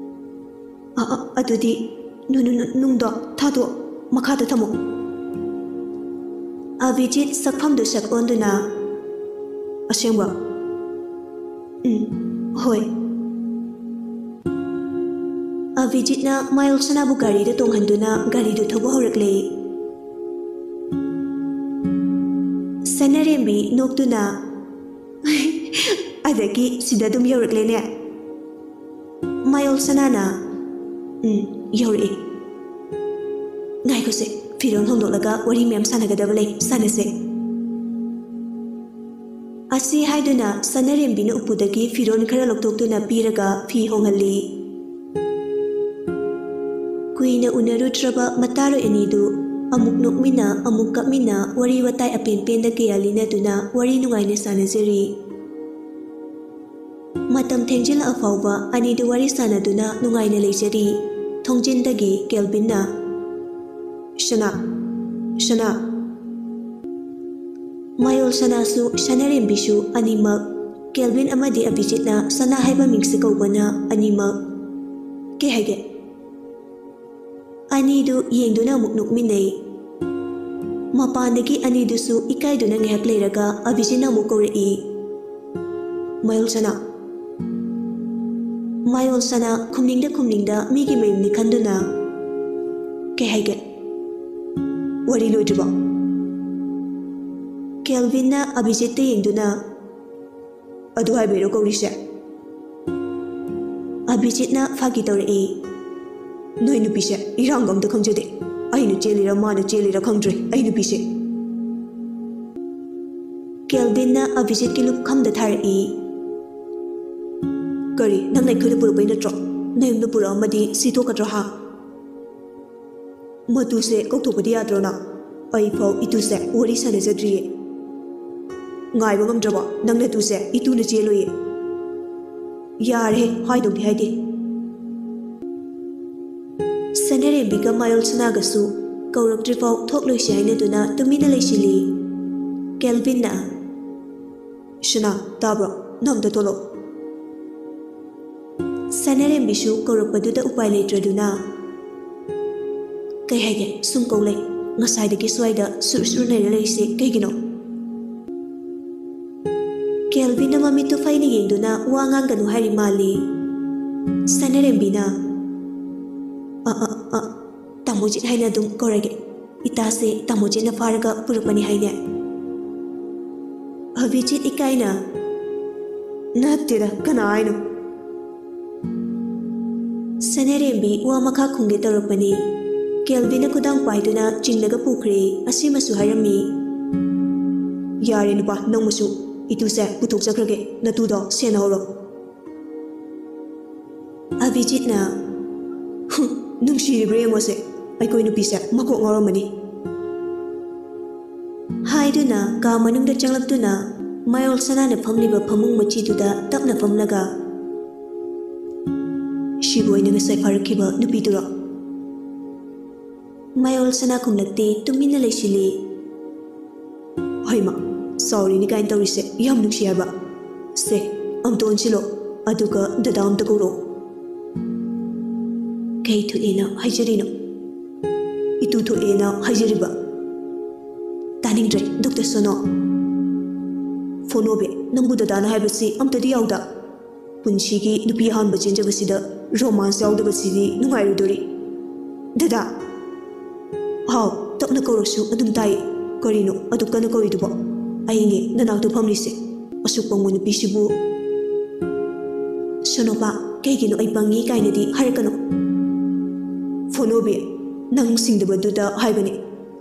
"ꯑ, ꯑ, ꯑꯗꯨꯗꯤ ꯅꯨ-, ꯅꯨ-, ꯅꯨ-, ꯅꯨꯡꯗꯣ ꯊꯥꯗꯣꯛ, ꯃꯈꯥꯗ ꯊꯝꯃꯣ꯫" ꯑꯕꯤꯖꯤꯠ ꯁꯛꯐꯝꯗꯨ ꯁꯛ ꯑꯣꯟꯗꯨꯅ, "ꯑꯁꯦꯡꯕ?" "ꯎꯝ, ꯍꯣꯏ꯫" ꯑꯕꯤꯖꯤꯠꯅ ꯃꯌꯣꯜ ꯁꯅꯥꯕꯨ ꯒꯥꯔꯤꯗ ꯇꯣꯡꯍꯟꯗꯨꯅ ꯒꯥꯔꯤꯗꯨ ꯊꯧꯕ ꯍꯧꯔꯛꯂꯦ꯫ ꯁꯅꯥꯔꯦꯝꯕꯤ ꯅꯣꯛꯇꯨꯅ, "ꯑꯗꯒꯤ ꯁꯤꯗ ꯑꯗꯨꯝ ꯌꯧꯔꯛꯂꯦꯅꯦ?" ꯃꯌꯣꯜ ꯁꯅꯥꯅ, "ꯎꯝ, ꯌꯧꯔꯛꯑꯦ꯫ ꯉꯥꯏꯈꯣꯁꯦ, ꯐꯤꯔꯣꯜ ꯍꯣꯡꯗꯣꯛꯂꯒ ꯋꯥꯔꯤ ꯃꯌꯥꯝ ꯁꯥꯟꯅꯒꯗꯕ ꯂꯩ, ꯁꯥꯟꯅꯁꯦ꯫ ꯑꯁꯤ ꯍꯥꯏꯗꯨꯅ ꯁꯅꯥꯔꯦꯝꯕꯤꯅ ꯎꯄꯨꯗꯒꯤ ꯐꯤꯔꯣꯜ ꯈꯔ ꯂꯧꯊꯣꯛꯇꯨꯅ ꯄꯤꯔꯒ ꯐꯤ ꯍꯣꯡꯍꯜꯂꯤ꯫ ꯀꯨꯏꯅ ꯎꯅꯔꯨꯗ꯭ꯔꯕ ꯃꯇꯥꯔꯣꯏ ꯑꯅꯤꯗꯨ ꯑꯃꯨꯛ ꯅꯣꯛꯃꯤꯟꯅ, ꯑꯃꯨꯛ ꯀꯞꯃꯤꯟꯅ, ꯋꯥꯔꯤ ꯋꯥꯇꯥꯏ ꯑꯄꯦꯟ ꯄꯦꯟꯗ ꯀꯌꯥ ꯂꯤꯅꯗꯨꯅ ꯋꯥꯔꯤ ꯅꯨꯡꯉꯥꯏꯅ ꯁꯥꯟꯅꯖꯔꯤ꯫ ꯃꯇꯝ ꯊꯦꯡꯖꯤꯜꯂꯛꯑ ꯐꯥꯎꯕ ꯑꯅꯤꯗꯨ ꯋꯥꯔꯤ ꯁꯥꯟꯅꯗꯨꯅ ꯅꯨꯡꯉꯥꯏꯅ ꯂꯩꯖꯔꯤ꯫ ꯊꯣꯡꯖꯤꯟꯗꯒꯤ ꯀꯦꯜꯕꯤꯟꯅ, "ꯁꯅꯥ, ꯁꯅꯥ"꯫ ꯃꯌꯣꯜ ꯁꯅꯥꯁꯨ ꯁꯅꯥꯔꯦꯝꯕꯤꯁꯨ ꯑꯅꯤꯃꯛ, ꯀꯦꯜꯕꯤꯟ ꯑꯃꯗꯤ ꯑꯚꯤꯖꯤꯠꯅ ꯁꯅꯥ ꯍꯥꯏꯕ ꯃꯤꯡꯁꯤ ꯀꯧꯕꯅ ꯑꯅꯤꯃꯛ, "ꯀꯩ ꯍꯥꯏꯒꯦ?" ꯑꯅꯤꯗꯨ ꯌꯦꯡꯗꯨꯅ ꯑꯃꯨꯛ ꯅꯣꯛꯃꯤꯟꯅꯩ꯫ ꯃꯄꯥꯟꯗꯒꯤ ꯑꯅꯤꯗꯨꯁꯨ ꯏꯀꯥꯏꯗꯨꯅ ꯉꯥꯏꯍꯥꯛ ꯂꯩꯔꯒ ꯑꯚꯤꯖꯤꯠꯅ ꯑꯃꯨꯛ ꯀꯧꯔꯛꯏ, "ꯃꯌꯣꯜ ꯁꯅꯥ"꯫ ꯃꯌꯣꯜ ꯁꯅꯥ ꯈꯨꯝꯅꯤꯡꯗ ꯈꯨꯝꯅꯤꯡꯗ ꯃꯤꯒꯤ ꯃꯌꯨꯝꯅꯤ ꯈꯟꯗꯨꯅ, "ꯀꯩ ꯍꯥꯏꯒꯦ? ꯋꯥꯔꯤ ꯂꯣꯏꯗ꯭ꯔꯤꯕꯣ?" ꯀꯦꯜꯕꯤꯟꯅ ꯑꯚꯤꯖꯤꯠꯇ ꯌꯦꯡꯗꯨꯅ, "ꯑꯗꯨ ꯍꯥꯏꯕꯩꯔꯣ ꯀꯧꯔꯤꯁꯦ?" ꯑꯚꯤꯖꯤꯠꯅ ꯐꯥꯒꯤ ꯇꯧꯔꯛꯏ, "ꯅꯣꯏ ꯅꯨꯄꯤꯁꯦ ꯏꯔꯥꯡꯒ ꯑꯝꯇ ꯈꯪꯖꯗꯦ꯫ ꯑꯩꯅ ꯆꯦꯜꯂꯤꯔ ꯃꯥꯅ ꯆꯦꯜꯂꯤꯔ ꯈꯪꯗ꯭ꯔꯦ ꯑꯩ ꯅꯨꯄꯤꯁꯦ"꯫ ꯀꯦꯜꯕꯤꯟꯅ ꯑꯚꯤꯖꯤꯠꯀꯤ ꯂꯨꯞꯈꯝꯗ ꯊꯥꯔꯛꯏ, "ꯀꯔꯤ, ꯅꯪꯅ ꯑꯩꯈꯣꯏꯗ ꯄꯨꯔꯛꯄꯩ ꯅꯠꯇ꯭ꯔꯣ? ꯅꯌꯨꯝꯗ ꯄꯨꯔꯛꯑꯝꯃꯗꯤ ꯁꯤ ꯊꯣꯛꯀꯗ꯭ꯔꯣ, ꯍꯥ?" "ꯃꯇꯨꯁꯦ ꯀꯧꯊꯣꯛꯄꯗꯤ ꯌꯥꯗ꯭ꯔꯣ ꯅꯪ? ꯑꯩꯐꯥꯎ ꯏꯇꯨꯁꯦ ꯋꯥꯔꯤ ꯁꯥꯟꯅꯖꯗ꯭ꯔꯤꯌꯦ꯫ ꯉꯥꯏꯕ ꯉꯝꯗ꯭ꯔꯕꯣ? ꯅꯪ ꯅꯇꯨꯁꯦ ꯏꯇꯨꯅ ꯆꯦꯜꯂꯣꯏꯌꯦ"꯫ "ꯌꯥꯔꯦꯍꯦ, ꯍꯥꯏꯗꯧꯗꯤ ꯍꯥꯏꯗꯦ"꯫ ꯁꯅꯥꯔꯦꯝꯕꯤꯒ ꯃꯌꯣꯜ ꯁꯅꯥꯒꯁꯨ ꯀꯧꯔꯛꯇ꯭ꯔꯤꯐꯥꯎ ꯊꯣꯛꯂꯣꯏꯁꯤ ꯍꯥꯏꯅꯗꯨꯅ ꯇꯨꯃꯤꯟꯅ ꯂꯩꯁꯤꯜꯂꯤ꯫ ꯀꯦꯜꯕꯤꯟꯅ, "ꯁꯅꯥ, ꯇꯥꯕ꯭ꯔꯣ? ꯅꯪ ꯑꯝꯇ ꯊꯣꯛꯂꯛꯑꯣ"꯫ ꯁꯅꯥꯔꯦꯝꯕꯤꯁꯨ ꯀꯧꯔꯛꯄꯗꯨꯗ ꯎꯄꯥꯏ ꯂꯩꯇ꯭ꯔꯗꯨꯅ, "ꯀꯩ ꯍꯥꯏꯒꯦ? ꯁꯨꯝ ꯀꯧ ꯂꯩ꯫ ꯉꯁꯥꯏꯗꯒꯤ ꯁ꯭ꯋꯥꯏꯗ ꯁꯨꯔ ꯁꯨꯔ ꯅꯩꯔ ꯂꯩꯔꯤꯁꯦ ꯀꯩꯒꯤꯅꯣ?" ꯀꯦꯜꯕꯤꯟꯅ ꯃꯃꯤꯠꯇꯨ ꯐꯩꯅ ꯌꯦꯡꯗꯨꯅ ꯋꯥ ꯉꯥꯡꯒꯅꯨ ꯍꯥꯏꯔꯤ ꯃꯥꯜꯂꯤ꯫ ꯁꯅꯥꯔꯦꯝꯕꯤꯅ, "ꯑ, ꯑ, ꯑ, ꯇꯥꯃꯣꯖꯤꯠ ꯍꯥꯏꯅ ꯑꯗꯨꯝ ꯀꯧꯔꯒꯦ꯫ ꯏꯇꯥꯁꯦ ꯇꯥꯃꯣꯖꯤꯠꯅ ꯐꯥꯔꯒ ꯄꯨꯔꯛꯄꯅꯤ ꯍꯥꯏꯅꯦ"꯫ ꯑꯚꯤꯖꯤꯠ ꯏꯀꯥꯏꯅ, "ꯅꯠꯇꯦꯗ, ꯀꯅꯥ ꯍꯥꯏꯅꯣ?" ꯁꯅꯥꯔꯦꯝꯕꯤ ꯋꯥ ꯃꯈꯥ ꯈꯨꯝꯒꯦ ꯇꯧꯔꯛꯄꯅꯤ꯫ ꯀꯦꯜꯕꯤꯅ ꯈꯨꯗꯥꯡ ꯄꯥꯏꯗꯨꯅ ꯆꯤꯡꯂꯒ ꯄꯨꯈ꯭ꯔꯦ꯫ ꯑꯁꯤꯃꯁꯨ ꯍꯥꯏꯔꯝꯃꯤ꯫ "ꯌꯥꯔꯦ ꯅꯨꯄꯥ, ꯅꯪꯃꯁꯨ꯫ ꯏꯇꯨꯁꯦ ꯄꯨꯊꯣꯛꯆꯈ꯭ꯔꯒꯦ, ꯅꯇꯨꯗꯣ ꯁꯦꯟꯅꯍꯧꯔꯣ꯫" ꯑꯚꯤꯖꯤꯠꯅ, "ꯍꯨꯝ, ꯅꯨꯡꯁꯤꯔꯤꯕ꯭ꯔꯥ ꯌꯦꯡꯉꯣꯁꯦ, ꯑꯩꯈꯣꯏ ꯅꯨꯄꯤꯁꯦ ꯃꯀꯣꯛ ꯉꯥꯎꯔꯝꯃꯅꯤ꯫" ꯍꯥꯏꯗꯨꯅ ꯀꯥ ꯃꯅꯨꯡꯗ ꯆꯪꯂꯛꯇꯨꯅ ꯃꯌꯣꯜ ꯁꯅꯥꯅ ꯐꯝꯂꯤꯕ ꯐꯃꯨꯡ ꯃꯆꯤꯗꯨꯗ ꯇꯞꯅ ꯐꯝꯂꯒ, "ꯁꯤꯕꯨ ꯑꯩꯅ ꯉꯁꯥꯏ ꯐꯥꯔꯛꯈꯤꯕ ꯅꯨꯄꯤꯗꯨꯔꯣ?" ꯃꯌꯣꯜ ꯁꯅꯥ ꯈꯨꯝꯂꯛꯇꯦ, ꯇꯨꯃꯤꯟꯅ ꯂꯩꯁꯤꯜꯂꯤ꯫ "ꯍꯩꯃ, ꯆꯥꯎꯔꯤꯅꯤ ꯀꯥꯏꯅ ꯇꯧꯔꯤꯁꯦ ꯌꯥꯝ ꯅꯨꯡꯁꯤ ꯍꯥꯏꯕ꯫ ꯁꯦ, ꯑꯝꯇ ꯑꯣꯟꯁꯤꯜꯂꯣ, ꯑꯗꯨꯒ ꯗꯗꯥ ꯑꯝꯇ ꯀꯧꯔꯛꯑꯣ꯫" "ꯀꯩ ꯊꯣꯛꯑꯦꯅ ꯍꯥꯏꯖꯔꯤꯅꯣ?" "ꯏꯇꯨ ꯊꯣꯛꯑꯦꯅ ꯍꯥꯏꯖꯔꯤꯕ꯫" "ꯇꯥꯅꯤꯡꯗ꯭ꯔꯦ, ꯗꯣꯛꯇꯔ ꯁꯣꯅꯣ꯫ ꯐꯣꯅꯣꯕꯦ, ꯅꯪꯕꯨ ꯗꯗꯥꯅ ꯍꯥꯏꯕꯁꯤ ꯑꯝꯇꯗꯤ ꯌꯥꯎꯗ꯫ ꯄꯨꯟꯁꯤꯒꯤ ꯅꯨꯄꯤ ꯑꯍꯥꯟꯕ ꯆꯦꯟꯖꯕꯁꯤꯗ ꯔꯣꯃꯥꯟꯁ ꯌꯥꯎꯗꯕꯁꯤꯗꯤ ꯅꯨꯡꯉꯥꯏꯔꯣꯏꯗꯣꯔꯤ꯫ ꯗꯗꯥ!" "ꯍꯥꯎ, ꯇꯞꯅ ꯀꯧꯔꯁꯨ ꯑꯗꯨꯝ ꯇꯥꯏ꯫ ꯀꯔꯤꯅꯣ ꯑꯗꯨꯛ ꯀꯟꯅ ꯀꯧꯔꯤꯗꯨꯕꯣ? ꯑꯩꯅꯦ ꯅꯅꯥꯛꯇ ꯐꯝꯂꯤꯁꯦ꯫ ꯑꯁꯨꯛ ꯄꯪꯕ ꯅꯨꯄꯤꯁꯤꯕꯨ꯫" "ꯁꯣꯅꯣꯄꯥ, ꯀꯩꯒꯤꯅꯣ ꯑꯩ ꯄꯪꯉꯤ ꯀꯥꯏꯅꯗꯤ ꯍꯥꯏꯔꯛꯀꯅꯨ꯫" "ꯐꯣꯅꯣꯕꯤ, ꯅꯪ ꯁꯤꯡꯗꯕꯗꯨꯗ ꯍꯥꯏꯕꯅꯤ꯫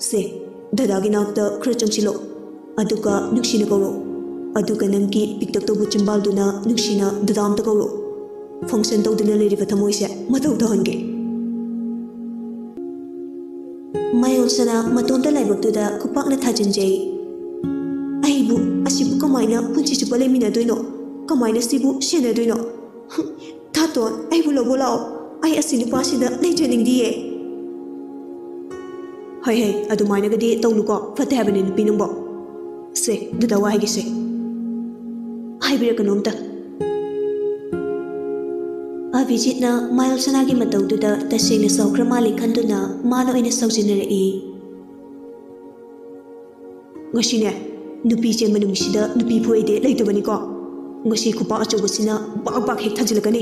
ꯁꯦ, ꯗꯗꯥꯒꯤ ꯅꯥꯛꯇ ꯈꯔ ꯆꯪꯁꯤꯜꯂꯣ꯫ ꯑꯗꯨꯒ ꯅꯨꯡꯁꯤꯅ ꯀꯧꯔꯣ꯫ ꯑꯗꯨꯒ ꯅꯪꯒꯤ ꯄꯤꯛꯇꯛ ꯇꯧꯕ ꯆꯤꯝꯕꯥꯜꯗꯨꯅ ꯅꯨꯡꯁꯤꯅ ꯗꯗꯥ ꯑꯝꯇ ꯀꯧꯔꯣ꯫ ꯐꯪꯁꯟ ꯇꯧꯗꯨꯅ ꯂꯩꯔꯤꯕ ꯊꯃꯣꯏꯁꯦ ꯃꯊꯧ ꯇꯧꯍꯟꯒꯦ꯫" ꯃꯌꯣꯜ ꯁꯅꯥ ꯃꯇꯣꯟꯗ ꯂꯥꯏꯕꯛꯇꯨꯗ ꯈꯨꯄꯥꯛꯅ ꯊꯥꯖꯤꯟꯖꯩ꯫ "ꯑꯩꯕꯨ ꯑꯁꯤꯕꯨ ꯀꯃꯥꯏꯅ ꯄꯨꯟꯁꯤ ꯆꯨꯞꯄ ꯂꯩꯃꯤꯟꯅꯗꯣꯏꯅꯣ? ꯀꯃꯥꯏꯅ ꯁꯤꯕꯨ ꯁꯦꯟꯅꯗꯣꯏꯅꯣ? ꯊꯥꯇꯣꯟ, ꯑꯩꯕꯨ ꯂꯧꯕ ꯂꯥꯛꯑꯣ꯫ ꯑꯩ ꯑꯁꯤ ꯅꯨꯄꯥꯁꯤꯗ ꯂꯩꯖꯅꯤꯡꯗꯤꯌꯦ꯫" "ꯍꯩ ꯍꯩ, ꯑꯗꯨꯃꯥꯏꯅꯒꯗꯤ ꯇꯧꯅꯨꯀꯣ, ꯐꯠꯇꯦ ꯍꯥꯏꯕꯅꯦ ꯅꯨꯄꯤ ꯅꯪꯕꯣ꯫ ꯁꯦ, ꯗꯗꯥ ꯋꯥ ꯍꯥꯏꯒꯦꯁꯦ꯫ ꯍꯥꯏꯕꯤꯔꯛꯀꯅꯨ ꯑꯝꯇ꯫" ꯑꯚꯤꯖꯤꯠꯅ ꯃꯌꯣꯜ ꯁꯅꯥꯒꯤ ꯃꯇꯧꯗꯨꯗ ꯇꯁꯦꯡꯅ ꯁꯥꯎꯈ꯭ꯔ ꯃꯥꯜꯂꯦ ꯈꯟꯗꯨꯅ ꯃꯥꯅ ꯑꯣꯏꯅ ꯁꯥꯎꯖꯤꯟꯅꯔꯛꯏ꯫ "ꯉꯁꯤꯅꯦ, ꯅꯨꯄꯤ ꯆꯦꯟꯕ ꯅꯨꯃꯤꯠꯁꯤꯗ ꯅꯨꯄꯤ ꯐꯨꯏꯗꯦ ꯂꯩꯇꯕꯅꯤꯀꯣ꯫ ꯉꯁꯤ ꯈꯨꯄꯥꯛ ꯑꯆꯧꯕꯁꯤꯅ ꯕꯥꯛ ꯕꯥꯛ ꯍꯦꯛ ꯊꯥꯖꯤꯜꯂꯛꯀꯅꯤ꯫"